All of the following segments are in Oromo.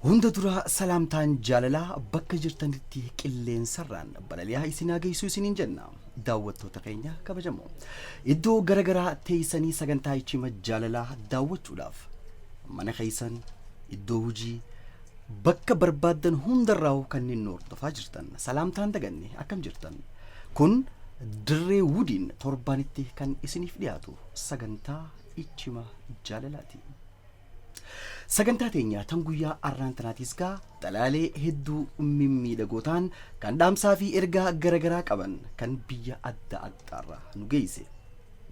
Hunda dura salaamtaan jaalalaa bakka jirtanitti qilleensarraan balali'aa isin haa geessu isiniin jenna. Daawwattoota keenya kabajamoo. Iddoo garagaraa teessanii sagantaa ichima jaalalaa daawwachuudhaaf mana keessan, iddoo hojii, bakka barbaaddan hundarraa kanneen nu hordofaa jirtan salaamtaan daganne akkam jirtan. Kun Dirree Wudiin torbaanitti kan isiniif dhiyaatu sagantaa ichima jaalalaati. Sagantaa teenya tan guyyaa arraan tanaatis gaa xalaalee hedduu mimmiidhagoo ta'an kan dhaamsaa fi ergaa garagaraa qaban kan biyya adda addaarraa nu geesse.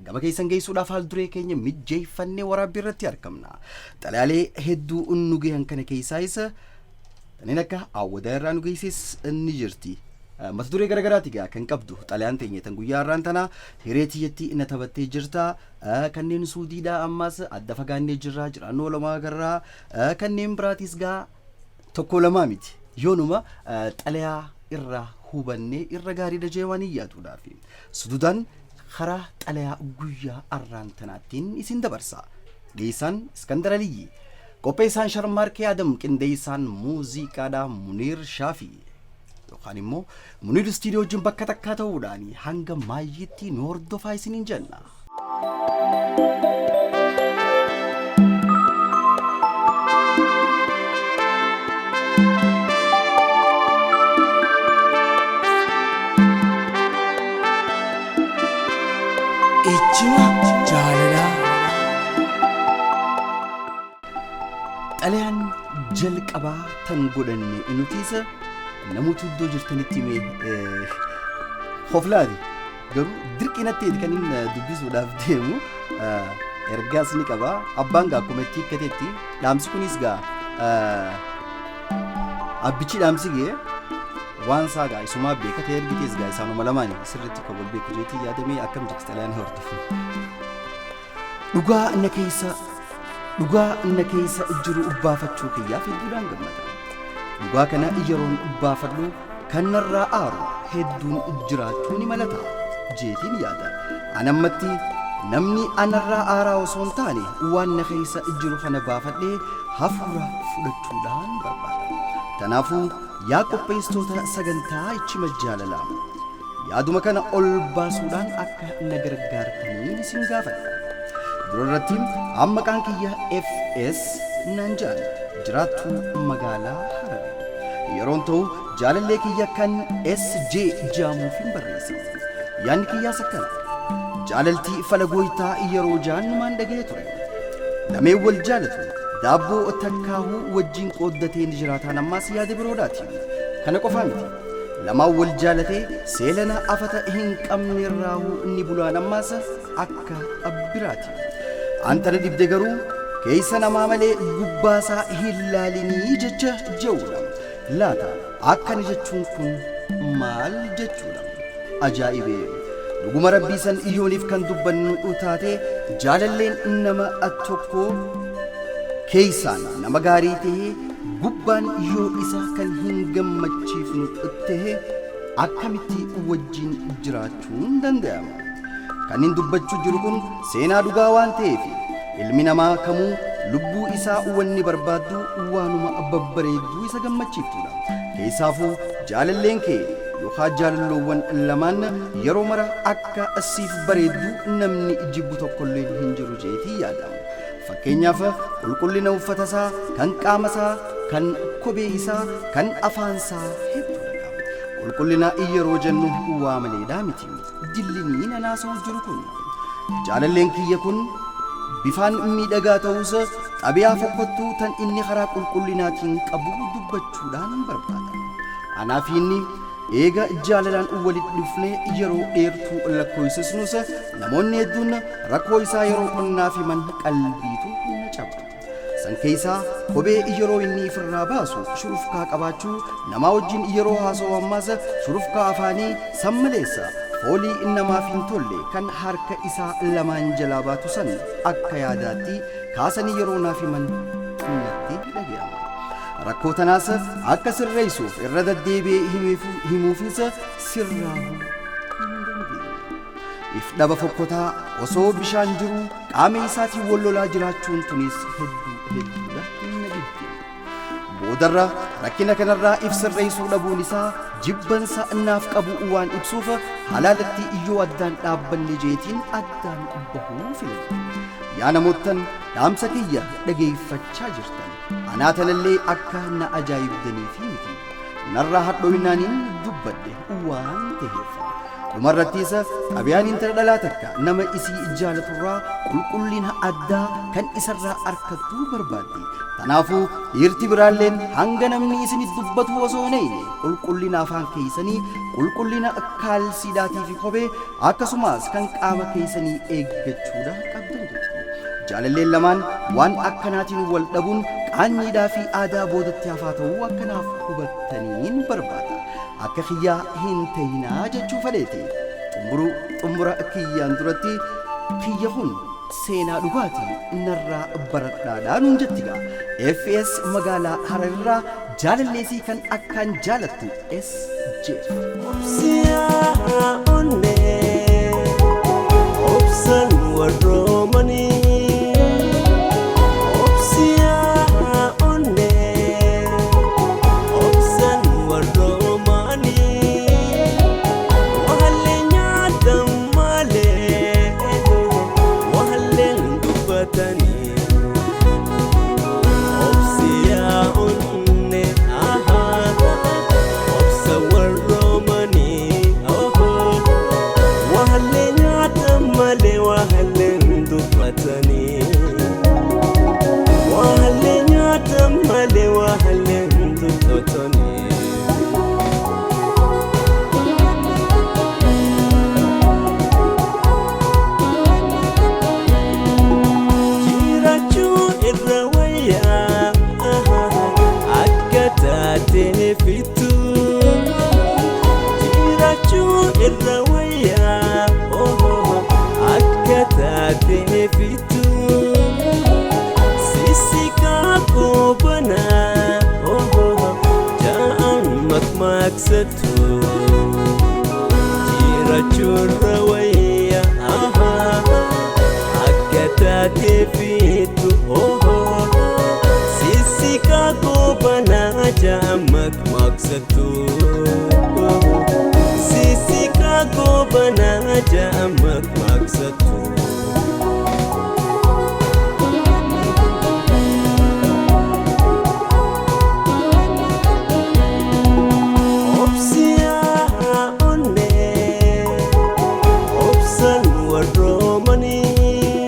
Gama keessan geessuudhaaf haal duree keenya mijjeeffannee waraabbii irratti argamna. Xalaalee hedduu nu gehan kana keessaayis kanneen akka Awwadaa irraa nu geesses ni jirti. Mata duree garagaraati gaa kan qabdu xalayaan teenya tan guyyaa har'aan tana hiree tiyyatti na taphattee jirta. Kanneen Suudiidhaa ammas adda fagaannee jirra, jiraannoo lamaa garraa kanneen biraatis gaa tokko lamaa miti. Yoonuma xalayaa irraa hubannee irra gaariidha jee waan hin yaaduudhaafi. Sududaan karaa xalayaa guyyaa arraan tanaattiin isin dabarsa. Dhiyeessaan Iskandar Aliyyi. Qopheessaan Sharmaarkee Adam, qindeessaan muuziqaadhaa Muniir Shaafii. Yookaan immoo Muniir Istiidiyoo wajjin bakka takkaa ta'uudhaan hanga maayyiitti nu hordofaa isiniin jenna. Ichima jaalalaa. Xalayaan jalqabaa tan godhanne nutis namoota iddoo jirtanitti mee hoflaati. Garuu dirqinatti kan inni dubbisuudhaaf deemu ergaas ni qaba. Abbaan gaa akkuma itti hiikkatetti dhaamsi kunis gaa abbichi dhaamsi gee waan isaa gaa isumaa beeka ta'e ergitees gaa isaanuma lamaani sirriitti kan wal beeku jeetii yaadamee akkam jetti xalayaan hordofu. Dhugaa na keessa dhugaa na keessa jiru baafachuu kiyyaaf hedduudhaan gammada. Dhugaa kana yeroon baafadhu kan narraa aaru hedduun jiraachuu ni malata jeetiin yaada. An ammatti namni anarraa aaraa osoo hin taane waan na keessa jiru kana baafadhee hafuura fudhachuudhaan barbaada. Kanaafuu yaa qopheessitoota sagantaa ichima jaalalaa yaaduma kana ol baasuudhaan akka na gargaartaniin isin gaafadha. Dura irratti amma maqaan kiyya FS naan jedhan, jiraattuu magaalaa Harar. Yeroon ta'u jaalallee kiyya kan SJ jaamuuf hin barreessa. Yaadni kiyyaas akkana. Jaalaltii fala gooytaa yeroo jaan numaan dhaga'ee ture. Lameen wal jaalatu daabboo takkaahuu wajjin qooddatee ni jiraataan ammaas yaada biroodhaati. Kana qofaa miti. Lamaan wal jaalatee seelana afata hin qabnerraahuu ni bulaan ammaas akka biraati. Antana dhibde garuu keessa namaa malee gubbaasaa hin laalinii jecha je'uudha. Laata akkana jechuun kun maal jechuudha? Ajaa'ibee! Dhuguma rabbii san yooniif kan dubbannu taate jaalalleen nama tokko keessaan nama gaarii tahee gubbaan yoo isa kan hin gammachiifnu tahe akkamitti wajjin jiraachuun danda'ama? Kan hin dubbachuu jiru kun seenaa dhugaa waan ta'eef ilmi namaa kamuu lubbuu isaa wanni barbaaddu waanuma babbareedduu isa gammachiiftudha. Keessaafuu jaalalleen kee yookaan jaalalloowwan lamaan yeroo mara akka siif bareeddu namni jibbu tokkollee hin jiru jeetii yaada. Fakkeenyaaf qulqullina uffata isaa, kan qaama isaa, kan kophee isaa, kan afaan isaa hedduudha. Qulqullina yeroo jennu waa maleedhaa miti. Dillinii nanaasa'u jiru kun. Jaalalleen kiyya kun bifaan miidhagaa ta'us xabiyaa fokkottuu tan inni karaa qulqullinaatiin qabu dubbachuudhaan barbaada. Anaa fi inni eega jaalalaan walitti dhufnee yeroo dheertuu lakkoofsisnus namoonni hedduun rakkoo isaa yeroo naaf himan qalbiitu na caba. San keessaa kophee yeroo inni ifirraa baasu shurufkaa qabaachuu, namaa wajjin yeroo haasa'u ammas shurufkaa afaanii san maleessa foolii namaaf hin tolle kan harka isaa lamaan jalaa baatu san akka yaadaatti kaasanii yeroo naaf himan natti dhaga'ama. Rakkoo tanaas akka sirreessuuf irra deddeebi'ee himuufis sirraahuu hin dandeenye. If dhaba fokkotaa osoo bishaan jiruu qaama isaatiin wal lolaa jiraachuun tunis hedduu hedduudha na dhibde. Boodarra rakkina kanarraa if sirreessuu dhabuun isaa jibbansa naaf qabu waan ibsuuf halaalatti yoo addaan dhaabbanne jeetiin addaan bahuu filadhe. Yaa namoottan dhaamsa kiyya dhageeffachaa jirtan, anaa tanallee akka na ajaa'ibdaniifi miti. Narraa hadhooynaaniin dubbadhe waan taheef. Dhumarrattis xabiyaan intala dhalaa takka nama isii jaalaturraa qulqullina addaa kan isarraa arkattuu barbaaddi. Tanaafuu dhiirti biraalleen hanga namni isinit dubbatu osoo hin eeyne qulqullina afaan keeysanii, qulqullina kaalsiidhaatii fi kophee akkasumas kan qaama keeysanii eeggachuudha qabdan jetti. Jaalalleen lamaan waan akkanaatiin wal dhabuun qaanyiidhaa fi aadaa boodatti hafaa ta'uu akkanaaf hubattaniin barbaada. Akka kiyyaa hin tahinaa jechuu fedheeti. Xumuruu xumura kiyyaan duratti kiyya kun seenaa dhugaati narraa baradhaadhaa nuun jetti gaa. FS magaalaa Hararirraa jaalalleesii kan akkaan jaalattu SJF. Obsiyaa onnee obsan warroomanii. Obsiyaa onnee obsan warroomanii. Wahallee nyaatan malee wahalleen dubbatanii. Obsiyaa onnee obsa warroomanii. Wahallee nyaatan malee wahalleen dubbatanii. Wahallee nyaatan malee wahalleen dubbatanii. Jiraachuu irra wayyaa akka taatee fittu. Jiraachuu irra wayyaa akka taatee fittu. Sisikaa kobanaa ja'an makmaaksatu. Jiraachuu irra wayyaa akka taatee fittu. Sisikaa kobanaa ja'an makmaaksatu. Sisikaa kobanaa ja'an makmaaksatu. Obsiyaa onnee obsan warroomanii.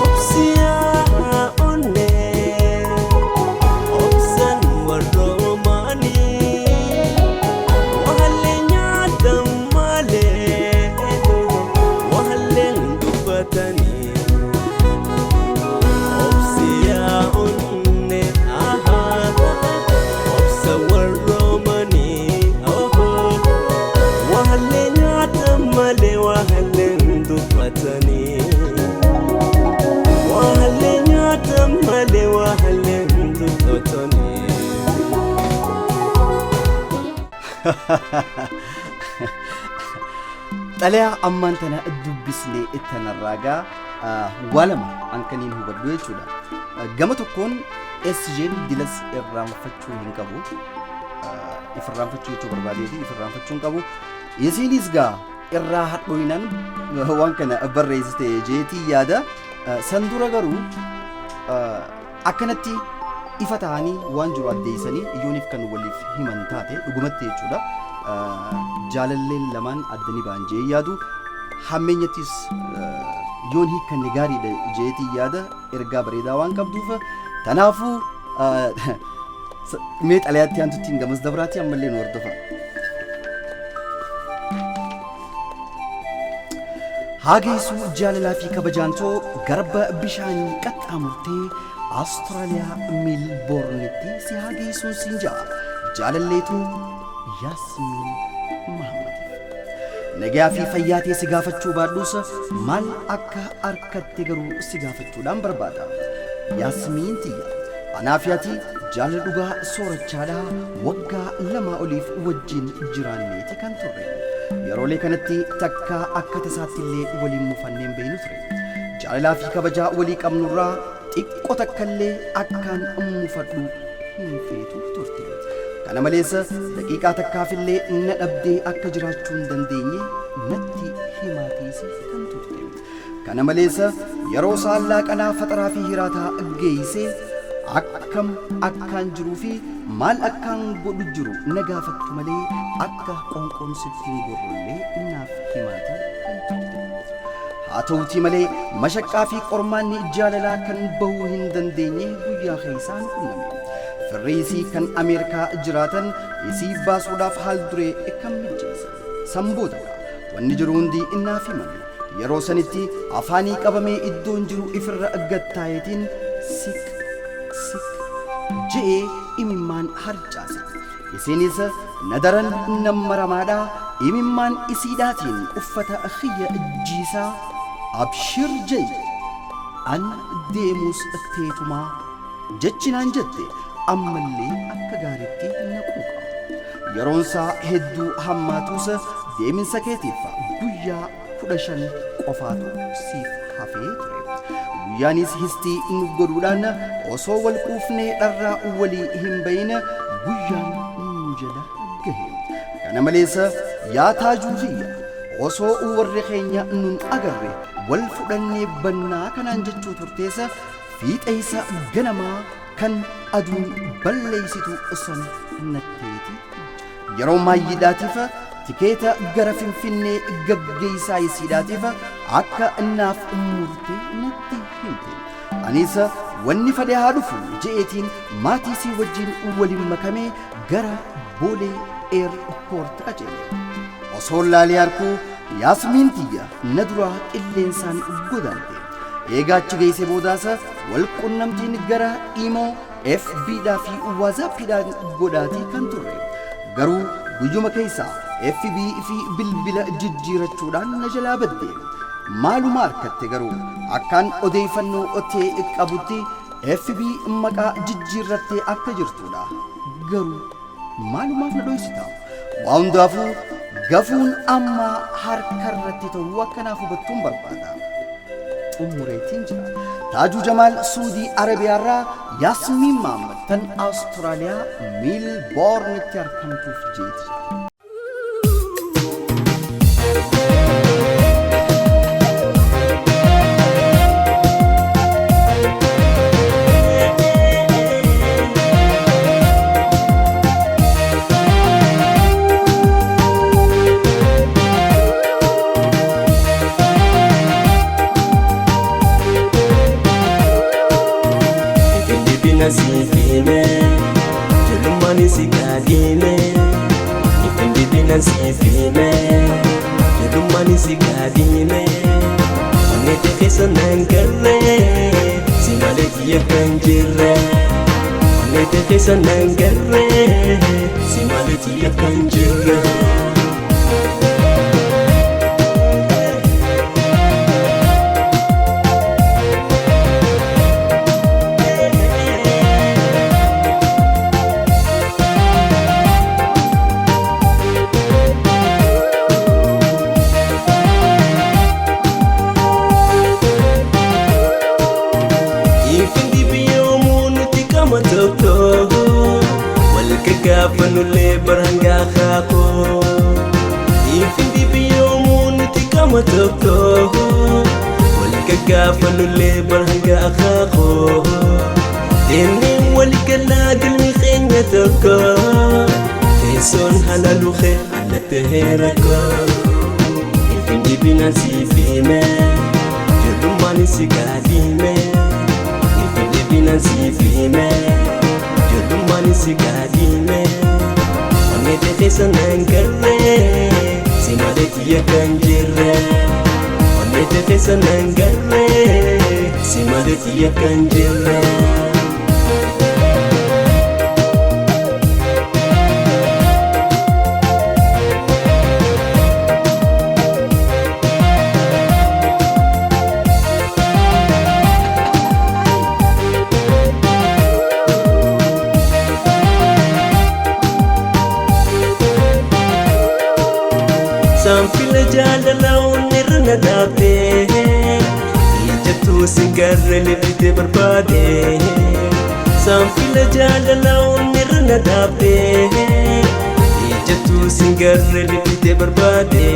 Obsiyaa onnee obsan warroomanii. Wahallee nyaatan malee wahalleen dubbatanii. Obsiyaa onnee obsa warroomanii. Wahallee nyaatan malee wahalleen dubbatanii. Wahallee nyaatan malee wahalleen dubbatanii. Xalayaa ammaan tana dubbisnee tanarraa gaa waa lama an kaniin hubadhu jechuudha. Gama tokkoon SJ'n dilas irraanfachuu hin qabu. If irraanfachuu jechuu barbaadeeti if irraanfachuu hin qabu. Isiinis gaa irraa hadhooyinaan waan kana barreessite jeetii yaada. San dura garuu akkanatti ifa ta'anii waan jiru addeessanii yooniif kan waliif himan taate dhugumatti jechuudha. Jaalalleen lamaan addani ba'an jee yaadu. Hammeenyattis yoon hiikkanne gaariidha jeetii yaada ergaa bareedaa waan qabduuf. Tanaafuu mee xalayaatti aantutti gamas dabraati ammallee nu hordofa. Haageessuu jaalalaa fi kabajaantoo garba bishaanii qaxxaamurtee Awustiraaliyaa Meelboornitti si haageessuun siin ja'a. Jaalalleetu Yaasmiin Mahammad. Nagaa fi fayyaa ta'e si gaafachuu baadhus maal akka harkatte garuu si gaafachuudhaan barbaada. Yaasmiin tiyya, anaa fi ati jaalala dhugaa soorachaadhaa waggaa 2 oliif wajjin jiraanneeti kan turre. Yeroolee kanatti takkaa akka tasaatti illee waliin mufanneen beeynu ture. Jaalalaa fi kabajaa walii qabnurraa xiqqoo takkallee akkaan mufadhu hin feetu turte. Kana malees daqiiqaa takkaafillee na dhabdee akka jiraachuu hin dandeenye natti himaatiis kan turte. Kana malees yeroo isaan laaqanaa faxaraa fi hiraataa geessee akkam akkaan jiruu fi maal akkaan godhu jiru na gaafattu malee akka qoonqoon sitti hin gorrollee naaf himaatii kan turte. Haa ta'uutii malee mashaqqaa fi qormaanni jaalalaa kan bahuu hin dandeenye guyyaa keessaan qunname. Firri isii kan Ameerikaa jiraatan isii baasuudhaaf haal duree kan mijjeessan. Sanbootadha. Wanni jiru hundi naaf himame. Yeroo sanitti afaanii qabamee iddoon jiru ifirra gattaayetiin siq siq je'ee imimmaan harcaase. Isiinis na daran nammaramaadhaa imimmaan isiidhaatiin uffata kiyya jiisaa abshir je'i an deemuus teetumaa jechi naan jette ammallee akka gaariitti na quuqa. Yeroon isaa hedduu hammaatuus deeminsa keetiif guyyaa 15 qofaatu siif hafee ture. Guyyaanis histii nu godhuudhaan osoo wal quufnee dharraa walii hin bahin guyyaan nu jala gahe. Kana malees yaa taajuu kiyya osoo warri keenya nun agarre wal fudhannee bannaa kanaan jechuu turteessa fiixeessa ganamaa kan aduun balleessitu san natteeti. Yeroo maayyiidhaatiif tikeeta gara Finfinnee gaggeessaa isiidhaatiif akka naaf murte natti himte. Anis wanni fedhe haa dhufu je'eetiin maatii isii wajjin waliin makamee gara Boolee Airport qajeele. Osoo laalee harkuu Yaasmiin tiyya na duraa qilleensaan godaante. Eegaa achi geesse boodaas wal qunnamtiin gara Imo, FB-dhaa fi WhatsApp-dhaan godhaatii kan turre. Garuu guyyuma keessaa FB fi bilbila jijjiirachuudhaan na jalaa badde. Maaluma harkatte garuu akkaan odeeffannoo ta'e qabutti FB maqaa jijjiirrattee akka jirtudha. Garuu maalumaaf na dhoysita? Waa hundaafuu gafuun ammaa harka irratti ta'uu akkanaaf hubattuun barbaada. Xumureetiin jira. Taajuu Jamaal Suudii Arabiyaarraa Yaasmiin Mahammad tan Awustiraaliyaa Meelboornitti argamtuuf jeeti jira. Ifin siifime, ijoollummaan si kaadhime. Ifin dibina siifime, ijoollummaan si kaadhime. Onnee keessa naan garree, si malee kiyya kan jirre. Onnee keessa naan garree, si malee kiyya kan jirre. Ifin dibiyoomuu nuti qama tokko wal gaggaafannullee barangaa kaakoo. Ifin dibiyoomuu nuti qama tokko wal gaggaafannullee barangaa kaakoo. Deemnee wal galaa galmi keenya tokko teessoon halaluuqee allattee rakkoo. Ifin dibinaan siifime, ijoollummaan si kaadhime. Ifin dibinaan siifime, ijoollummaan si kaadhime. Onnee keessa naan garree, si malee kiyya kan jirre. Onnee keessa naan garree, si malee kiyya kan jirre. Saanfila jaalala onnee irra na dhaabdee, ijattuu si garree lilitee barbaade. Saanfila jaalala onnirra na dhaabdee ijattuu singarre lifitee barbaade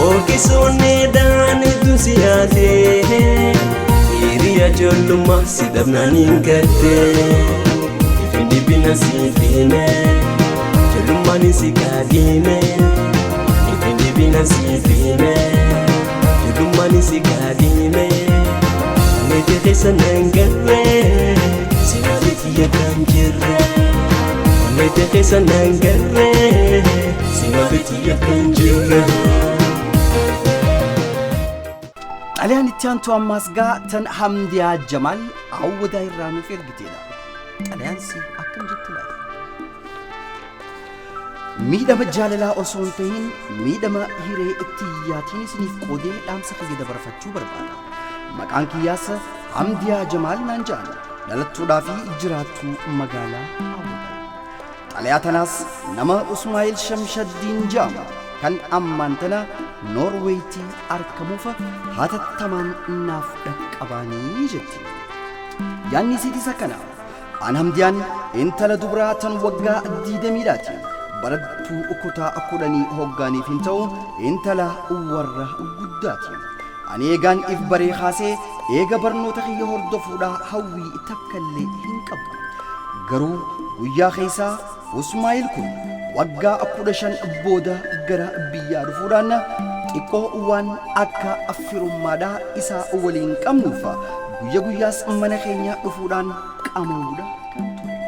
ogeessonneedhaan hedduun si yaadee hiriyaa ijoollummaa si dhabnaan hin gaddee ifin dhibbina si fiime ijoollummaan si kaadhiime ifin dhibbina si fiime ijoollummaan si kaadhiime onnee keessa nan garree si malee kiyya kan jirre. Onnee keessa nan garree si malee kiyya kan jirre. Xalayaan itti aantu ammaas gaa tan Hamdiyaa Jamaal Awwadaa irraa nuuf ergiteedha. Xalayaan si akkam jetti laata? Miidhama jaalalaa osoo hin ta'in miidhama hiree ittiyyaatiin isiniif qoodee dhaamsa kiyya dabarfachuu barbaada. Maqaan kiyyaas Hamdiyaa Jamaal naan jedhan dhalattuudhaa fi jiraattuu magaalaa Awwadaa. Xalayaa tanaas nama Usmaa'il Shamshaddiin jedhamu kan ammaan tana Noorweeyitti argamuuf hatattamaan naaf dhaqqabaanii jetti. Yaanni isiitis akkana. An Hamdiyaan intala dubraa tan waggaa 20dhaati. Barattuu kutaa 10 hoggaaniif hin ta'u intala warra guddaati. Ani eegaan if baree kaasee eega barnoota kiyya hordofuudhaa hawwii takkallee hin qabu. Garuu guyyaa keessaa Usmaa'il kun waggaa 15 booda gara biyyaa dhufuudhaan xiqqoo waan akka firummaadhaa isaa waliin qabnuuf guyya guyyaas mana keenya dhufuudhaan qama'uudha kan ture.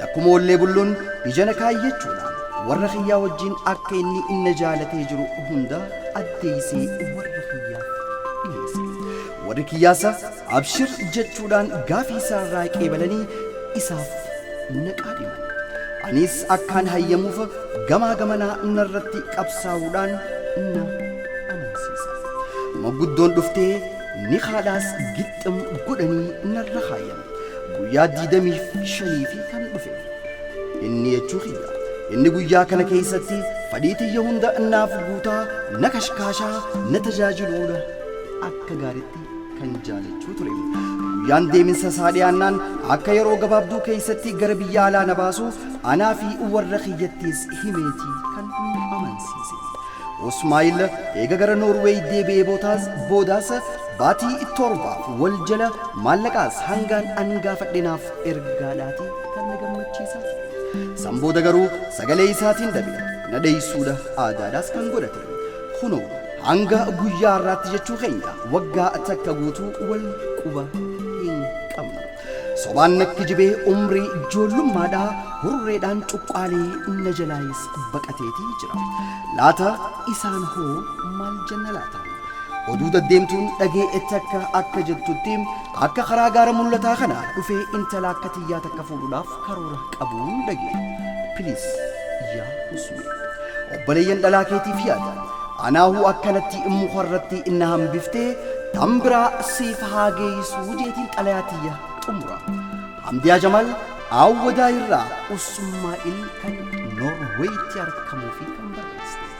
Lakkuma ollee bulluun ija na kaayyachuudhaan warra kiyyaa wajjin akka inni na jaalatee jiru hunda addeessee warra kiyyaaf dhiyeesse. Warri kiyyaasa abshir jechuudhaan gaafii isaarraa qeebalanii isaaf na qaadhiman. Anis akkaan hayyamuuf gamaa gamanaa narratti qabsaa'uudhaan na amansiisa. Maguddoon dhuftee ni haadhaas gixxim godhanii narra kaayan. Guyyaa 25 fi kan dhufe. Inni jechuu kiyya. Inni guyyaa kana keessatti fadhii tiyya hunda naaf guutaa na kashkaashaa na tajaajiluudha akka gaariitti kan jaalachuu ture. Guyyaan deeminsa isaa dhiyaannaan akka yeroo gabaabduu keessatti gara biyya alaa na baasu anaa fi warra kiyyattis himeetii kan nu amansiise. Usmaa'il eega gara Noorweey deebi'ee boodaas baatii 7 wal jala maallaqaas hangaan an gaafadhe naaf ergaadhaati kan na gammachiisaa ture. San booda garuu sagalee isaatiin dhabe na dheessuudha aadaadhaas kan godhate. Kunoo hanga guyyaa har'aatti jechuu keenya waggaa takka guutuu wal quba hin qabnu. Sobaan na kijibee umrii ijoollummaadhaa hurreedhaan cuqqaalee na jalaayis baqateetii jira. Laata isaan hoo maal jenna laata? Oduu deddeemtuun dhagee takka akka jettutti akka karaa gaara mul'ataa kana dhufee intala akka tiyyaa takka fuudhuudhaaf karoora qabuun dhagee. Please yaa Usmee. Obboleeyyan dhalaa keetiif yaada. Anaahuu akkanatti mukarratti na hambiftee tan biraa siif haa geessuu jeetiin xalayaa tiyya xumura. Hamdiyaa Jamaal Awwadaa irraa Usmaa'il kan Noorweeyitti argamuu fi kan barreessite.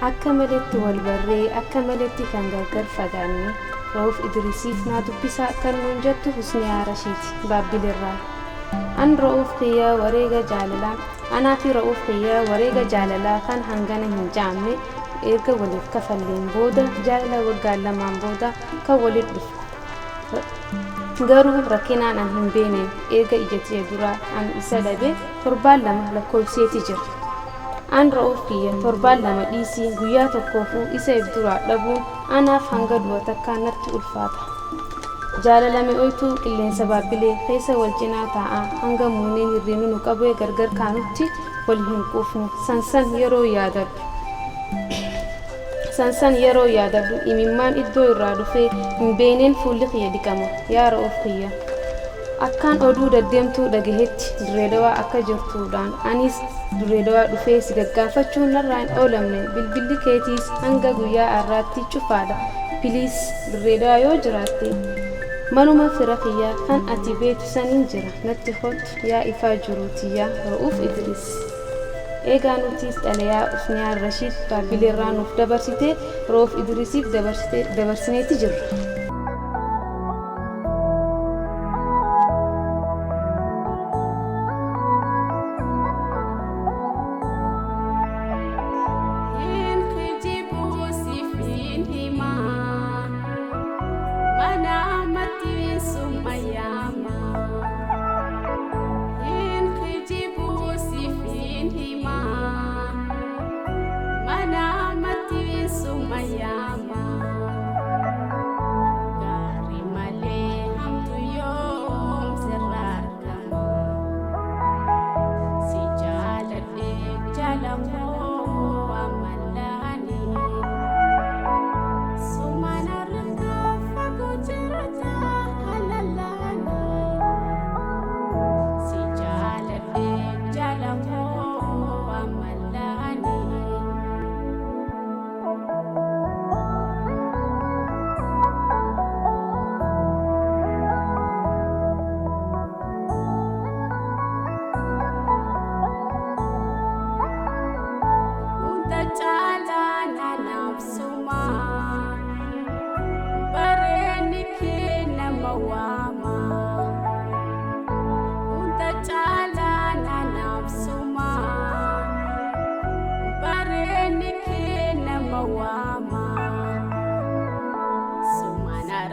Akka maletti wal barree akka maletti kan gargar fagaanne Ra'uuf Idrisiif naa dubbisaa kan nuun jettu Husniyaa Rashiid Baabbilirraa. An Ra'uuf kiyya wareega jaalalaa anaa fi Ra'uuf kiyya wareega jaalalaa kan hangana hin jaamne erga waliif kafalleen booda jaalala waggaa 2 booda kan walitti dhufu. Garuu rakkinaan an hin beene erga ija tiyya duraa an isa dhabe torbaan 2 lakkoofseeti jira. An Ra'uuf kiyya torbaan 2 dhiisii guyyaa tokkoofuu isa if duraa dhabuun anaaf hanga du'a takkaa natti ulfaata. Jaalalame oytuu qilleensa Baabbilee keessa wal cinaa taa'aa hanga muuneen hirriinu nu qabee gargar kaanutti wal hin quufnu. Sansan yeroo yaadadhu. Sansan yeroo yaadadhu imimmaan iddoo irraa dhufee hin beekneen fuulli kiyya dhiqama. Yaa Ra'uuf kiyya. Akkaan oduu deddeemtuu dhagahetti Dirreedawaa akka jirtuudhaan anis Dirreedawaa dhufee si gaggaafachuun narraa hin oolamne. Bilbilli keetiis hanga guyyaa har'aatti cufaadha. Piliis Dirreedawaa yoo jiraatte manuma fira kiyyaa kan ati beektu saniin jira. Natti kottu yaa ifaa jiru tiyyaa Ra'uuf Idris. Eegaa nutis xalayaa Usniyaan Rashiid Baabbileerraa nuuf dabarsite Ra'uuf Idrisiif dabarsineeti jirra.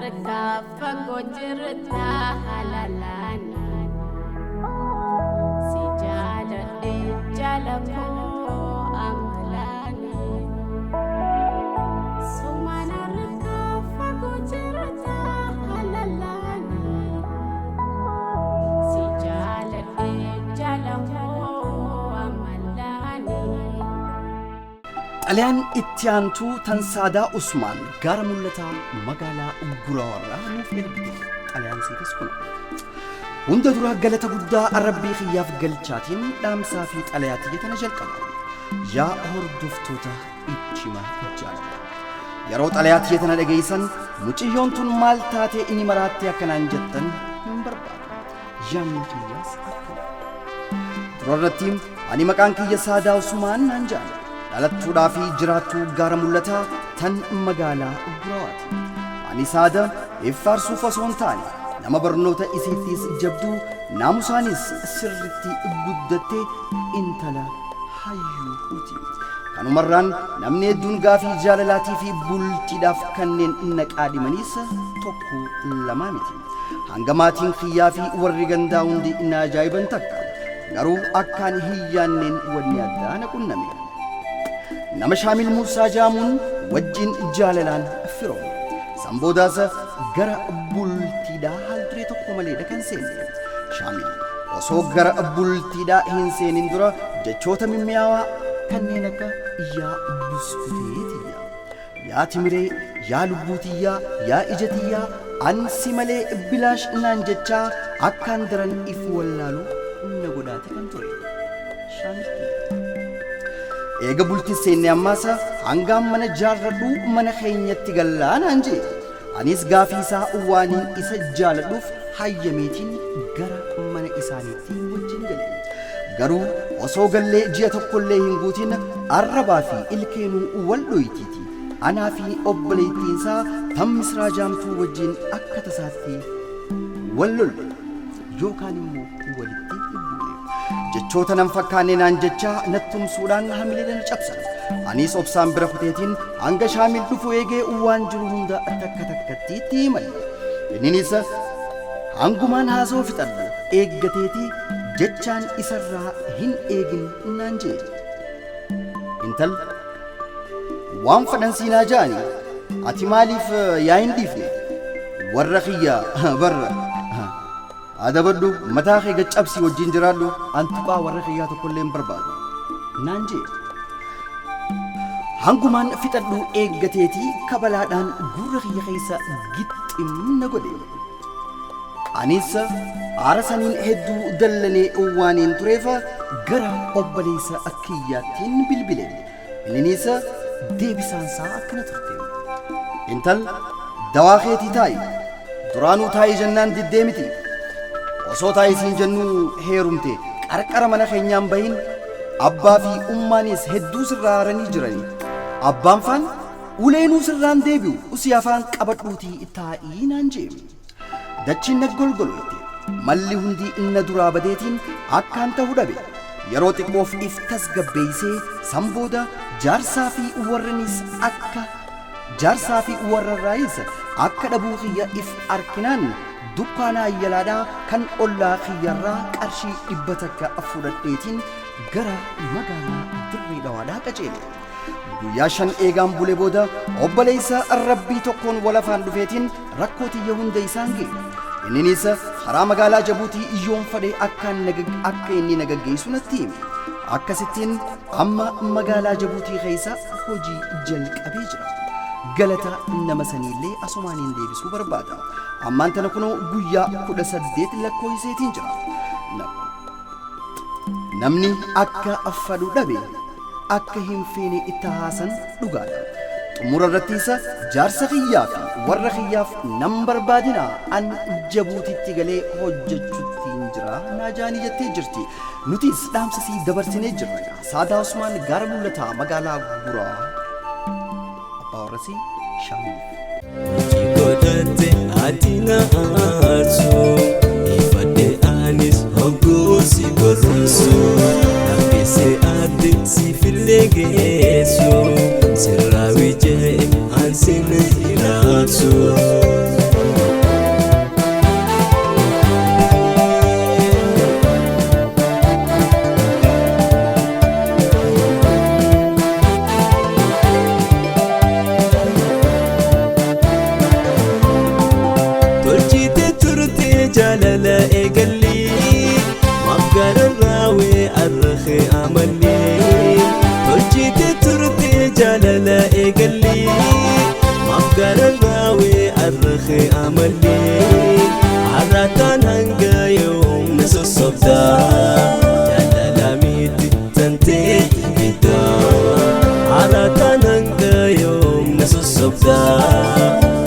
harkaa fagoo jirta halalaani. Si jaaladhe jaala koo amalaani. Sumaan harkaa fagoo jirta halalaani. Si jaaladhe jaala koo amalaani. Xalayaan itti aantuu tan Saadaa Usmaan Gaara Mul'ataa magaalaa Guraawarraa nuuf ergite. Xalayaan siitis kun. Hunda dura galata guddaa Rabbii kiyyaaf galchaatiin dhaamsaa fi xalayaa tiyya tana jalqaba. Yaa hordoftoota ichima jaalala. Yeroo xalayaa tiyya tana dhageessan mucayyoon tun maal taatee inni maraattee akkanaan jettan hin barbaadu. Yaadni kiyyaas akkuma. Durarratti ani maqaan kiyya Saadaa Usmaan naan jedhama. Dhalattuudhaa fi jiraattuu Gaara Mul'ataa tan magaalaa Guraawaati. Ani Saada iffaarsuuf osoo hin taane nama barnoota isiittis jabduu, naamusaanis sirritti guddatte, intala hayyuuti. Kanumarraan namni hedduun gaafii jaalalaatii fi bultiidhaaf kanneen na qaadhimaniis tokko lamaa miti. Hanga maatiin kiyyaa fi warri gandaa hundi na ajaa'iban takka. Garuu akkaan hin yaanneen wanni addaa na qunname. Nama Shaamil Muusaa jaamuun wajjin jaalalaan firoome. San boodaas gara bultiidhaa haal duree tokko maleedha kan seenne. Shaamil osoo gara bultiidhaa hin seenin dura jechoota mimmi'aawaa kanneen akka yaa buskutee tiyya, yaa timiree, yaa lubbuu tiyyaa, yaa ija tiyyaa, an si malee bilaash naan jechaa akkaan daran if wallaalu na godhaate kan ture. Shaamil kiyya. Eega bultii seenne ammaasa hangaan mana jaarradhu mana keenyatti gallaa naan jee. Anis gaafii isaa waaniin isa jaaladhuuf hayyameetiin gara mana isaaniitti wajjin gale. Garuu osoo gallee ji'a tokkollee hin guutin arrabaa fi ilkeenuu wal dhoytiiti. Anaa fi obboleettiinsaa tan Misraa jaamtuu wajjin akka tasaatti wal lolle yookaan immoo walitti buune. Jechoota nan fakkaanne naan jechaa nattumsuudhaan hamilee na cabsan. Anis obsaan bira kuteetiin hanga Shaamil dhufu eegee waan jiru hunda takka takkatti itti himan. Inninis hangumaan haasoo fixadhu eeggateeti jechaan isarraa hin eegin naan jee. Intal waan fadhan siinaa ja'ani, ati maaliif yaa hin dhiifne? Warra kiyya barra adabadhu, mataa kee gaccabsii wajjin jiraadhu, an tuqaa warra kiyyaa tokkollee hin barbaadu naan jee. Hangumaan fixadhu eeggateetii kabalaadhaan gurra kiyya keessa gixxim na godhe. Anis aara saniin hedduu dallanee waaniin tureef gara obboleessa kiyyaattiin bilbile. Inninis deebisaansaa akkana turte. Intal dawaa keetii taa'i. Duraanuu taa'i jennaan diddee miti. Osoo taa'i siin jennuu heerumte qarqara mana keenyaan bahin, abbaa fi ummaanis hedduu sirraa haaranii jirani. Abbaan faan uleenuu sirraan deebi'u, usii afaan qabadhuutii taa'ii naan jee. Dachiin na golgolooyte. Malli hundi na duraa badeetiin akkaan ta'uu dhabe. Yeroo xiqqoof if tasgabbeeysee san booda jaarsaa fi warranis akka jaarsaa fi warrarraayis akka dhabuu kiyya if arkinaan dukkaana ayyalaadhaa kan ollaa kiyyarraa qarshii 100 fudhadheetiin gara magaalaa Dirree Dhawaadhaa qaceele. Guyyaa 5 eegaan bule booda obboleessa Rabbii tokkoon walafaan dhufeetiin rakkoo tiyya hunda isaan ga'e. Inninis karaa magaalaa Jabuutii yoon fadhe akka inni na gaggeessu natti hime. Akkasittiin amma magaalaa Jabuutii keessa hojii jalqabee jira. Galata nama saniillee asumaaniin deebisuu barbaada. Ammaan tana kunoo guyyaa 18 lakkoofseetiin jira. Namni akka fadhu dhabe akka hin feene itti haasan dhugaadha. Xumura irrattis jaarsa kiyyaa fi warra kiyyaaf nan barbaadina, an Jabuutitti galee hojjechuttiin jira naa jaanii jettee jirti. Nutis dhaamsa sii dabarsinee jirra. Saadaa Usmaan, Gaara Mul'ataa, magaalaa Guraa. Abbaa warrasii Shaamiliif. Godhatte ati na aarsu, ifadhe anis hogguu si goromsu, laffisee adde siifillee geessu, sirraa wijee ansin hiraarsu. Jaalala eegalli maaf gaararraawee arrahee amalli tolchite turte jaalala eegalli maaf gaararraawee arrahee amalli har'aataan hanga yoomna sossobda jaalala miti tantee ibidda har'aataan hanga yoomna sossobda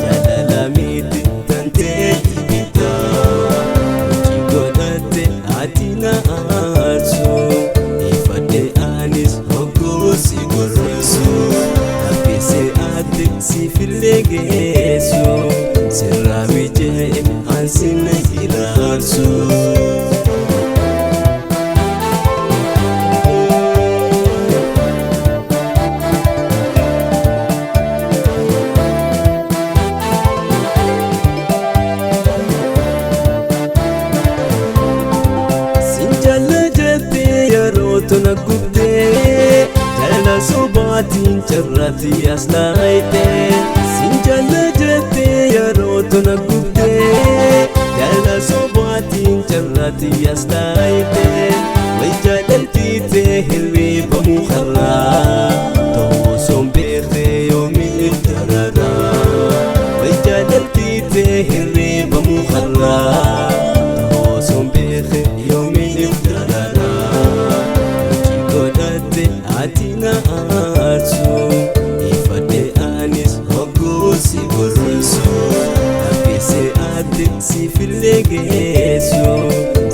jaalala miti tantee ibidda hojii godhatte ati na aarsu ifadhe anis hogguu si gorrisu dhabbise ati siifillee geessu sirraa mijee ansin iraarsu. Sinjalla jettee yeroo tona gubdee jaalala sobaatiin carraatti as laayitee. Sinjalla jettee yeroo tona gubdee jaalala sobaatiin carraatti as laayitee. Way jaalaltiitee hirriibamuu har'aa ta'uu osoo hin beekne yoomiin dararaa. Way jaalaltiitee hirriibamuu har'aa ta'uu osoo hin beekne yoomiin dararaa. Hojii godhatte ati na aarsu ifadhe anis hogguu si gorrisu dhabbise ati siifillee geessu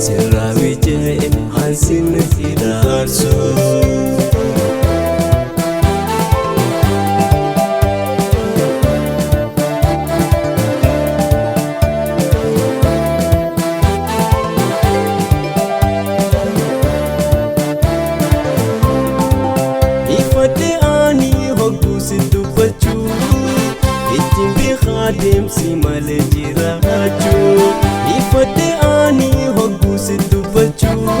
sirraa mijee ansin iraarsu. Ifadhe ani hogguu si dubbachuu ittiin beekaa deemsi malee jiraachuu. Ifadhe ani hogguu si dubbachuu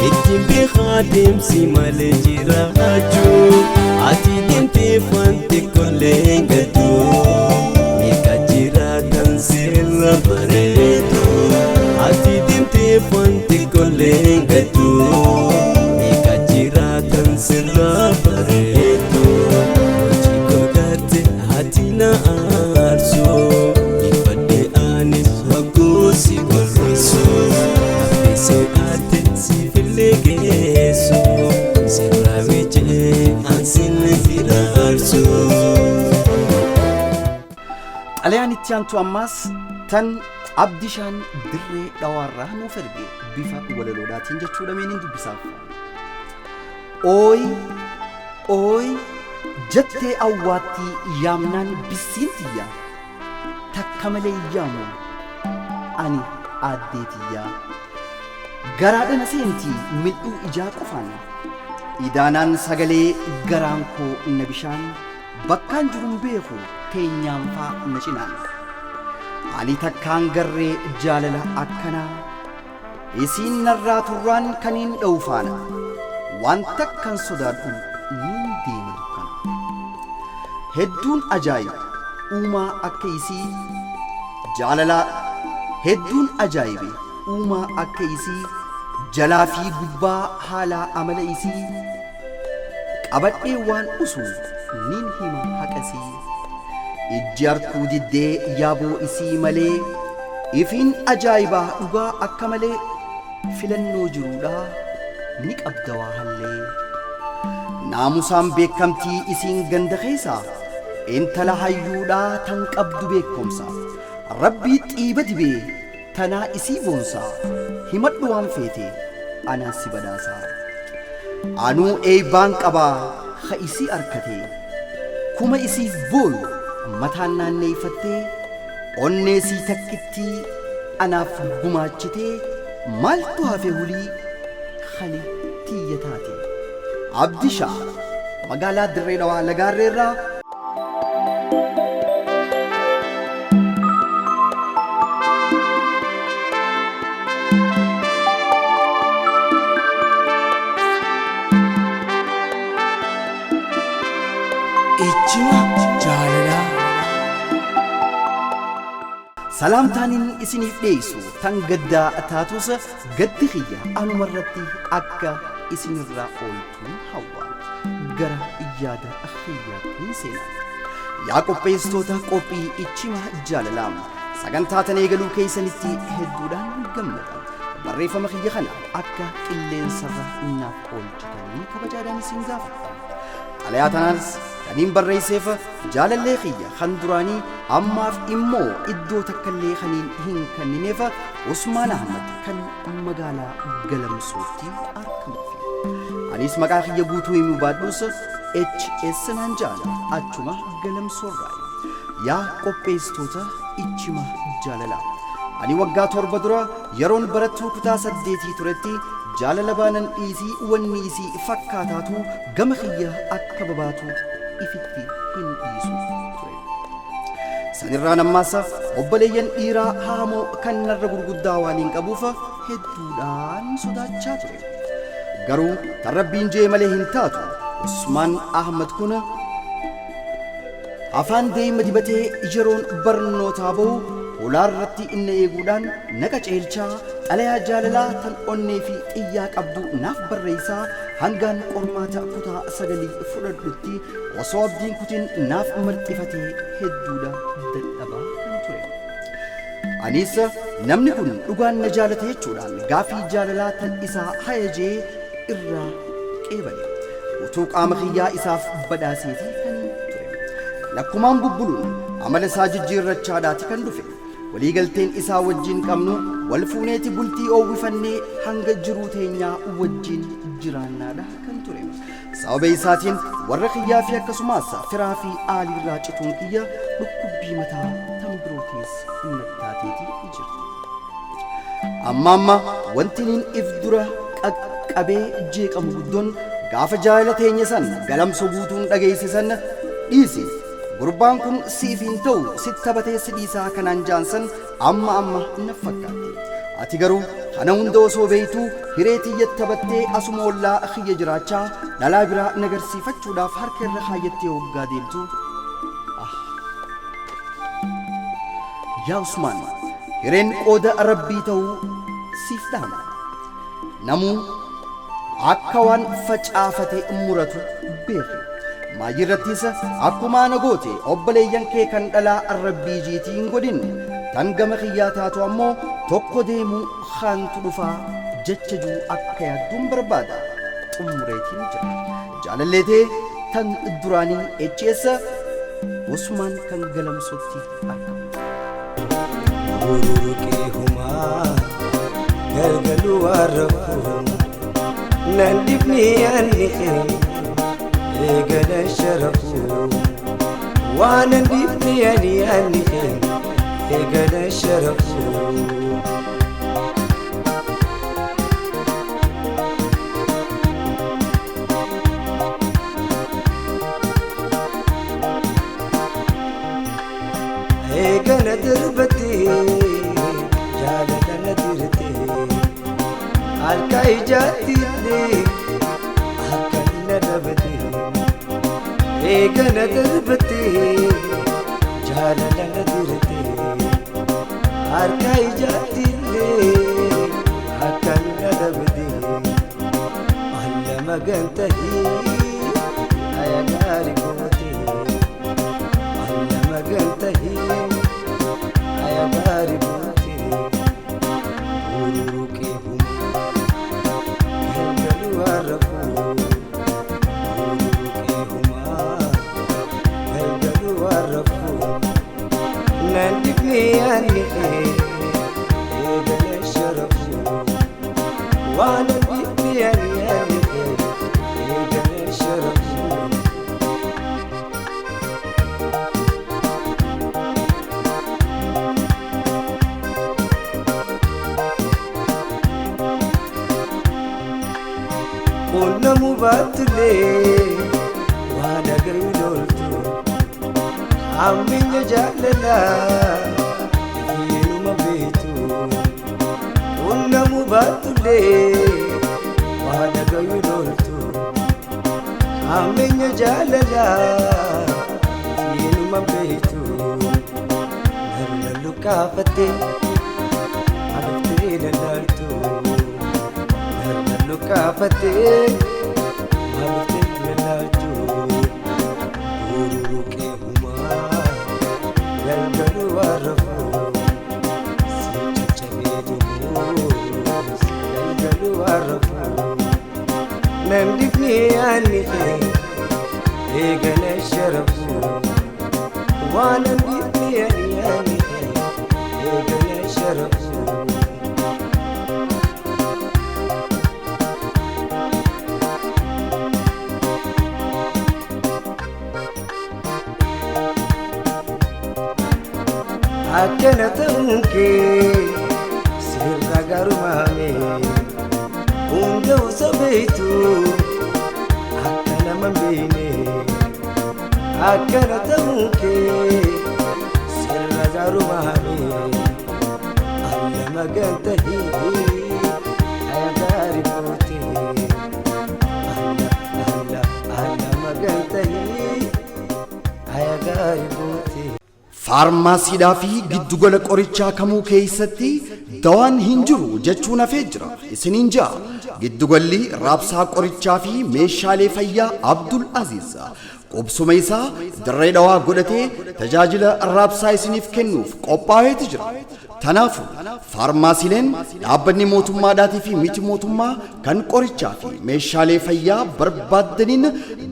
ittiin beekaa deemsi malee jiraachuu. Ati deemtee fante kollee gaddu meeqa jiraatan sirra bareedu. Ati deemtee fante kollee gaddu meeqa jiraatan sirra bareedu. Hojii godhatte ati na aarsu ifadhe anis hogguu si gorrisu dhabbise ati siifillee geessu sirraa mijee ansin iraarsu. Xalayaan itti aantu ammaas tan Abdishaan Dirree Dhawaarraa nuuf erge bifa walaloodhaatiin jechuudha meeniin dubbisaaf. Ooyi ooyi jettee awwaattii yaamnaan bissiin tiyya takka malee yaamu ani aaddee tiyya garaadhana seentii mil'uu ijaa qofaan idaanaan sagalee garaan koo na bishaan bakkaan jiruun beeku teenyaan faa na cinaan ani takkaan garree jaalala akkanaa isiin narraa turraan kaniin dha'u faana waan takkan sodaadhu niin deema dukkana hedduun ajaa'iba uumaa akka isii jaalalaa hedduun ajaa'ibe uumaa akka isii jalaa fi gubbaa haalaa amala isii qabadhee waan usu nin hima haqasii ijji arkuu diddee yaaboo isii malee ifiin ajaa'ibaa dhugaa akka malee filannoo jiruudhaa ni qabda waa hallee naamusaan beekamtii isiin ganda keessaa intala hayyuudhaa tan qabdu beekumsa rabbii xiiba dibee tanaa isii boonsaa himadhu waan feete anaan si badhaasaa anuu eeybaan qabaa ha isii arkate kuma isiif booyu mataan naanneeyfattee onnee sii takkittii anaaf gumaachitee maaltu hafe hulii kani tiyya taate Abdishaa magaalaa Dirree Dhawaa Lagaarreerraa. Ijjima jaalalaa. Salaamtaaniin isiniif dhiyeessu tan gaddaa taatus gaddi kiyya anumarratti akka isinirraa ooltuun hawwa. Gara yaada kiyyaatti seena. Yaa qopheessitoota qophii ichima jaalalaa, sagantaa tan eegaluu keessanitti hedduudhaan gammada. Barreeffama kiyya kana akka qilleensarra naaf oolchitanii kabajaadhaan isin gaafadha. Xalayaa tanaas kaniin barreesseef jaalallee kiyya kan duraanii ammaaf immoo iddoo takkallee kaniin hin kennineef Usmaan Ahmad kan magaalaa Galamsootti argamuufi. Anis maqaa kiyya guutuu himuu baadhus HS naan ja'an, achuma Galamsoorraa. Yaa qopheessitoota ichima jaalalaa. Ani waggaa 7 dura yeroon barattuu kutaa 8 turetti jaalala baanan dhiisii wanni isii fakkaataatu gama kiyya akka babaatu ifitti hin dhiisu ture. Sanirraan ammaas obboleeyyan dhiiraa haamoo kan narra gurguddaa waan hin qabuuf hedduudhaan sodaachaa ture. Garuu tan Rabbiin jee malee hin taatu. Usmaan Ahmad kun afaan deema dibatee yeroon barnootaa bahu holaarratti inni eeguudhaan na qaceelchaa, xalayaa jaalalaa tan onnee fi xiyyaa qabdu naaf barreessaa, hangaan qormaata kutaa 9 fudhadhutti osoo abdiin kutin naaf marxifatee hedduudha dadhabaa kan ture. Anis namni kun dhugaan na jaalate jechuudhaan gaafii jaalalaa tan isaa hayajee irraa qeebale. Utuu qaama kiyyaa isaaf badhaaseetii kan ture. Lakkumaan bubbuluun amala isaa jijjiirrachaadhaati kan dhufe. Waliigalteen isaa wajjin qabnu wal fuuneeti bultii oowwifannee hanga jiruu teenyaa wajjin jiraannaadha kan ture. Sababa isaatiin warra kiyyaa fi akkasumas firaa fi aaliirraa cituun kiyya dhukkubbii mataa tan birootiis nattaateeti jirti. Amma amma wanti niin if dura qaqqabee jeeqamu guddoon gaafa jaalala teenya san Galamso guutuun dhageessisan, dhiisi, gurbaan kun siif hin ta'u, sit taphatee si dhiisaa kanaan jaansan amma amma na fakkaatti. Ati garuu kana hunda osoo beektuu hiree tiyya taphattee asuma ollaa kiyya jiraachaa dhalaa biraa nagarsiifachuudhaaf harka irra kaayyattee hoggaa deemtu. Ah. Yaa Usmaan, hireen qooda Rabbii ta'uu siif dhaama. Namuu akka waan facaafate muratu beeki. Maayirrattis akkuma ana goote obboleeyyan kee kan dhalaa Rabbii jiitii hin godhin. Tan gama kiyyaa taatu ammoo tokko deemu haantu dhufaa jecha juu akka yaadduun barbaada. Xumureetiin jira. Jaalalleetee tan duraanii HS Usmaan kan Galamsootti argamu. Ururuqee humaa galgaluu waan rakkoo nan dhibni yaanni kee eegala sharafuu waan nan dhibni yaanni yaanni kee eegala sharafuu. Eegala darbattee jaalala na dirtee harka ijaatti illee akka na dhabatee. Eegala darbattee jaalala na dirtee harka ijaatti illee akka na dhabatee. Alla magantahii aya gaarii gootee. Alla magantahii aya gaarii gootee. Ururuqee humaa galgaluu waan rafuu. Ururuqee humaa galgaluu waan rafuu nan dhibni yaanni kee eegala sharafuu waan nan dhibni yaanni yaanni kee eegala sharafuu. Qunnamuu baatullee waan agaruu loltu hamminya jaalalaa ifiinuma beektu. Qunnamuu baatullee waan agaruu loltu hamminya jaalalaa ifiinuma beektu. Narra. Kaafattee aduftee lallaaltu galgallu kaafattee aduftee lallaaltu booruu qeehumaa galgalu warrafu si caccabee deemus galgalu warrafu nan dhifni yaadni kee eegala sharafu waan nan dhifni yaadni kee eegala sharafu. Akkana ta'uun kee sirra garumaame hunda osoo beektu akka nama hin beekne. Akkana ta'uun kee sirra garumaame alla magantahii aya gaarii goote alla alla alla magantahii aya gaarii goote. Faarmaasiidhaa fi giddugala qorichaa kamuu keessatti dawaan hin jiru jechuun hafee jira. Isiniin ja'a. Giddugalli raabsaa qorichaa fi meeshaalee fayyaa Abdul Aziz qubsuma isaa Dirree Dhawaa godhatee tajaajila raabsaa isiniif kennuuf qophaa'eeti jira. Tanaafu faarmaasiileen dhaabbanni mootummaadhaatii fi miti mootummaa kan qorichaa fi meeshaalee fayyaa barbaaddaniin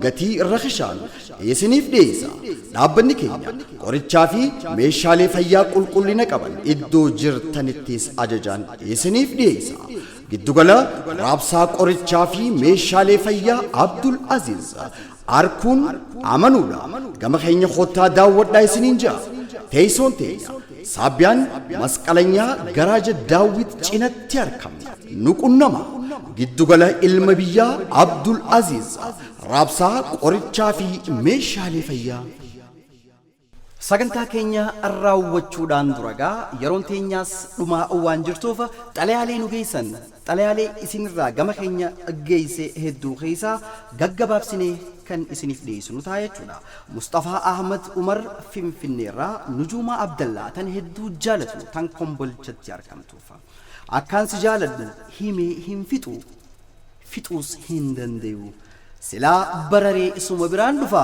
gatii rakishaan isiniif dhiyeessa. Dhaabbanni keenya qorichaa fi meeshaalee fayyaa qulqullina qaban iddoo jirtanittis ajajaan isiniif dhiyeessa. Giddugala raabsaa qorichaa fi meeshaalee fayyaa Abdul Aziz arkuun amanuudha. Gama keenya kottaa daawwadhaa isiniin ja'a. Teessoon teenya Saabbiyaan Masqalanyaa garaaja Daawwit cinatti argamna. Nu qunnama. Giddugala ilma biyyaa Abdul Aziz raabsaa qorichaa fi meeshaalee fayyaa. Sagantaa keenya raawwachuudhaan dura gaa yeroon teenyaas dhumaa waan jirtuuf xalayaalee nu geessan, xalayaalee isinirraa gama keenya geesse hedduu keessaa gaggabaabsinee kan isiniif dhiyeessinu ta'a jechuudha. Mustafaa Ahmad Umar Finfinneerraa Nujuumaa Abdallaa tan hedduu jaalatu tan Kombolchatti argamtuuf. Akkaan si jaaladhu himee hin fixu, fixuus hin dandayu. Silaa bararee isuma biraan dhufa,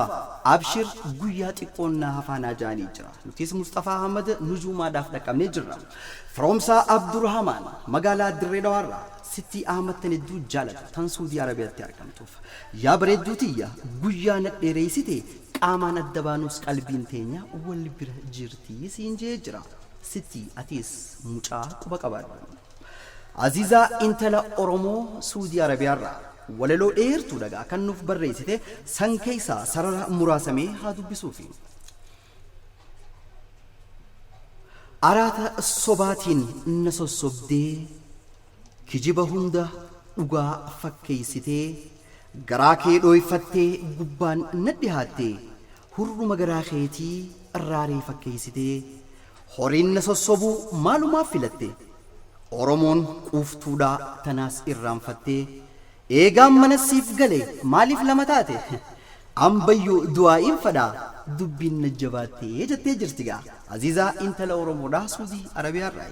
abshir guyyaa xiqqoon na hafaanaa jaanii jira. Nutis Mustafaa Ahmad Nujuumaadhaaf dhaqqabnee jirra. Firoomsaa Abdurrahmaan magaalaa Dirree Dhawaarraa Sittii Ahmad tan hedduu jaalatu tan Suudii Arabiyaatti argamtuuf. Yaa bareedduu tiyya guyyaa na dheereessite, qaamaan adda baanus qalbiin teenya wal bira jirti siin jee jira. Sittii atiis mucaa quba qabaadhu. Aziizaa intala Oromoo Suudii Arabiyaarraa walaloo dheertuu dhagaa kan nuuf barreessite san keessaa sarara muraasamee haa dubbisuufi. Araata sobaatiin na sossobdee, kijiba hunda dhugaa fakkeessitee, garaa kee dhooyfattee gubbaan na dhihaatte, hurruma garaa keetii raaree fakkeessitee, horiin na sossobuu maalumaaf filatte? Oromoon quuftuudhaa tanaas irraanfattee, eegaan mana siif gale maaliif lama taate? Ambayyuu du'aa'iin fadhaa dubbiin na jabaattee jettee jirti gaa. Aziizaa intala Oromoodhaa Suudii Arabiyaarraa.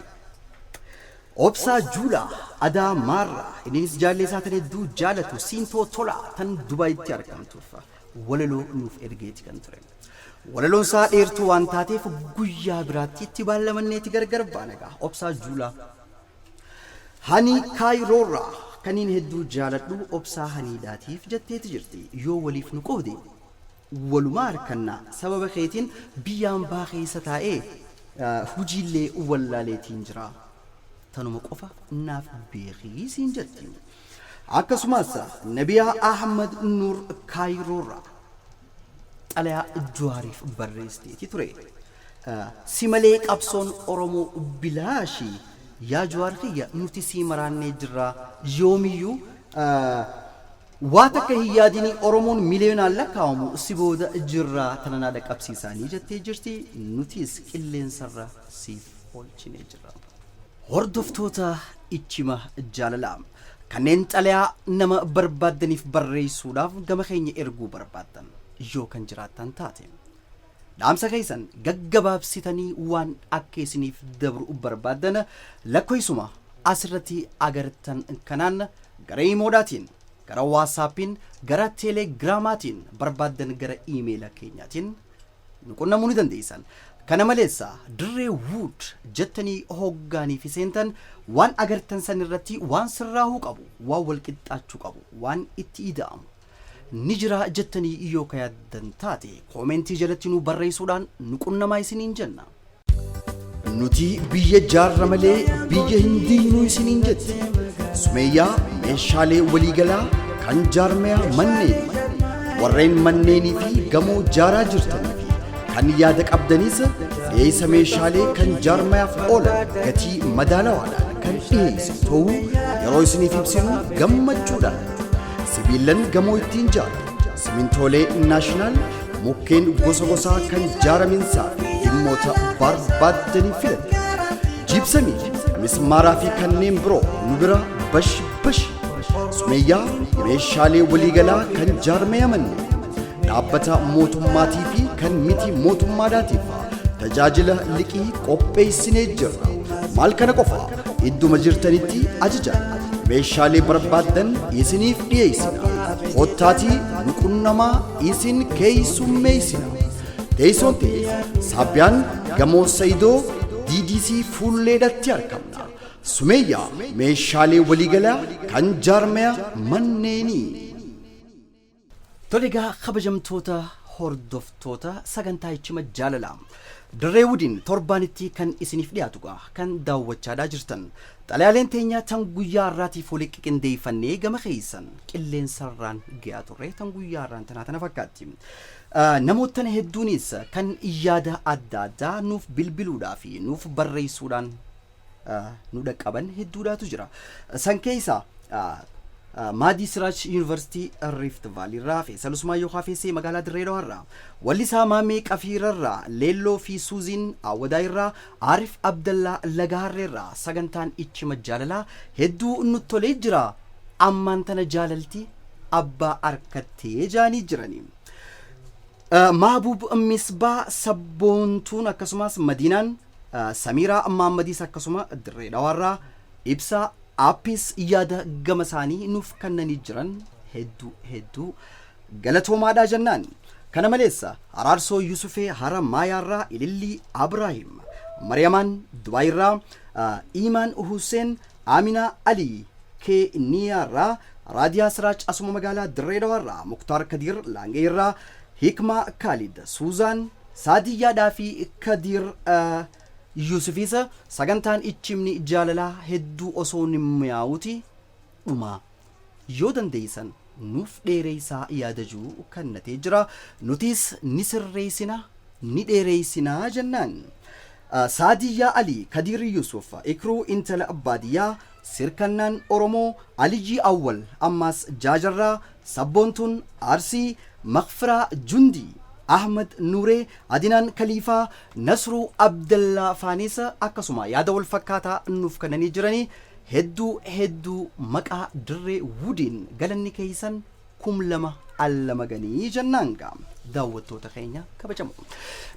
Obsaa Juulaa Adaa Maarraa innis jaallee isaa tan hedduu jaalatu Siintoo Tolaa tan Dubaayitti argamtuuf walaloo nuuf ergeeti kan ture. Walaloon isaa dheertuu waan taateef guyyaa biraatti itti baallamanneeti gargar baana gaa. Obsaa Juulaa. Hani Kaayiroorraa kaniin hedduu jaaladhu Obsaa Haniidhaatiif jetteeti jirti. Yoo waliif nu qoode walumaa harkannaa, sababa keetiin biyyaan baa keessa taa'ee hujiillee wallaaleetiin jira. Tanuma qofa naaf beekii siin jetti. Akkasumas Nabiyaa Ahmad Nuur Kaayiroorraa xalayaa Jawaariif barreessiteeti ture. Si malee qabsoon Oromoo bilaashi, yaa Jawaar kiyya nuti sii maraannee jirra, yoomiyyuu waa takka hin yaadinii, Oromoon miliyoonaan lakkaawamu si booda jirra, tana naa dhaqqabsiisaanii jettee jirti, nutis qilleensarra siif oolchinee jirra. Hordoftoota ichima jaalalaa kanneen xalayaa nama barbaaddaniif barreessuudhaaf gama keenya erguu barbaaddan yoo kan jiraattan taate. Dhaamsa keessan gaggabaabsitanii waan akka isiniif dabru barbaaddan lakkoofsuma asirratti agartan kanaan gara imoodhaatiin, gara waasaappiin, gara teelegiraamaatiin, barbaaddan gara iimeela keenyaatiin nu qunnamuu ni dandeessan. Kana malees Dirree Wood jettanii hoggaanii fi seentan waan agartan san irratti waan sirraahuu qabu, waan wal qixxaachuu qabu, waan itti ida'amu ni jira jettanii yoo ka yaaddan taate koomentii jalatti nu barreessuudhaan nu qunnamaa isiniin jenna. Nuti biyya jaarra malee biyya hin diinuu isiniin jetti. Sumeeyyaa meeshaalee waliigalaa kan jaarmayaa manneen, warreen manneenii fi gamoo jaaraa jirtanii fi kan yaada qabdanis dhiyeessa meeshaalee kan jaarmayaaf oolan gatii madaalawaadhaan kan dhiyeessu ta'uu yeroo isiniif ibsinu gammachuudhaan. Sibiilan gamoo ittiin jaaran, simintoolee naashinaal, mukkeen gosa gosaa kan jaaraminsaa fi dhimmoota barbaaddanii filatan, jiibsamii, mismaaraa fi kanneen biroo nu bira bash bash. Sumeeyyaa meeshaalee waliigalaa kan jaarmaya manneen, dhaabbata mootummaatii fi kan miti mootummaadhaatiif tajaajila liqii qopheessinee jirra. Maal kana qofa, idduma jirtanitti ajajan meeshaalee barbaaddan isiniif dhiyeessina. Kottaatii nu qunnamaa, isin keessummeessina. Teessoon teenya Saabbiyaan, gamoo Sayidoo DDC fuulleedhatti argamna. Sumeeyyaa meeshaalee waliigalaa kan jaarmaya manneenii. Tole egaa, kabajamtoota hordoftoota sagantaa Ichima Jaalalaa Dirree Wudiin torbaanitti kan isiniif dhiyaatu gaa kan daawwachaadhaa jirtan, xalayaaleen teenya tan guyyaa har'aatiif walitti qindeeffannee gama keessan qilleensarraan gahaa turre tan guyyaa har'aan tanaa tana fakkaatti. Namoottan hedduunis kan yaada adda addaa nuuf bilbiluudhaa fi nuuf barreessuudhaan nu dhaqqaban hedduudhaatu jira. San keessa Maadii Siraaj Yuunivarsiitii Rift Valley irraa, Feesal Usmaayyoo Haafeessee magaalaa Dirree Dhawaa irraa, Wallisaa Maamee Qafiirarraa, Leelloo fi Suuziin Awwadaa irraa, Aarif Abdallaa Lagaharree irraa sagantaan Ichima Jaalalaa hedduu nutti tolee jira. Ammaan tana jaalalti abbaa harkattee jaanii jiranii. Maabuub Misbaa Sabboontuun akkasumas Madiinaan Samiiraa Maammadiis akkasuma Dirree Dhawaarraa, Ibsaa Aappis yaada gama isaanii nuuf kennanii jiran hedduu hedduu galatoomaadhaa jennaan. Kana malees Araarsoo Yusufee Hara Maayaarraa, Ilillii Abraahim, Mariyamaan Dubaayirraa, Iimaan Hussein, Aminaa Alii Keeniyaarraa, Raadiyaa Siraaj asuma magaalaa Dirree Dhawaarraa, Muktaar Kadiir Laangeerraa, Hikmaa Kaalid, Suuzaan Saadiyyaadhaa fi Kadiir Yusufiis sagantaan Ichimni Jaalalaa hedduu osoo hin mi'aawuti dhumaa, yoo dandeessan nuuf dheereessaa yaadajuu kennatee jira. Nutis ni sirreessina, ni dheereessinaa jennaan. Saadiyyaa Alii, Kadiir Yusuf, Ikruu Intala Baadiyyaa, Sirkannaan Oromoo, Aliyyii Awwal ammaas Jaajarraa, Sabboontuun Arsii, Makfiraa Jundii, Ahmad Nuuree, Adinaan Kaliifaa, Nasruu Abdallaa Faanisa akkasuma yaada wal fakkaataa nuuf kennanii jiranii hedduu hedduu maqaa Dirree Wudiin galanni keessan 2000 allama ganii jennaan gaa daawwattoota keenya kabajamoo.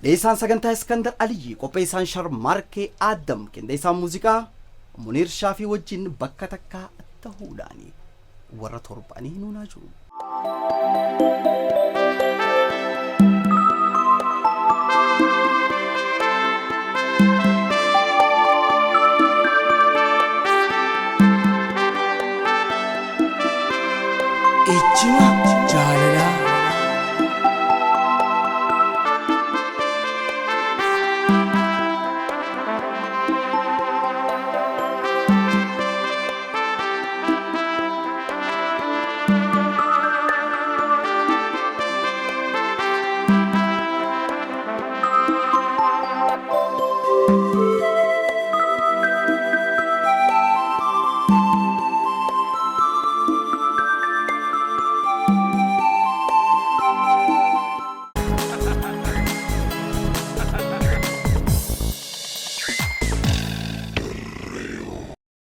Dhiyeessaan sagantaa Iskandar Aliyyi, qopheessaan Sharmaarkee Addam, qindeessaan muuziqaa Muniir Shaafii wajjin bakka takkaa ta'uudhaani warra torbanii nuunaa jiru.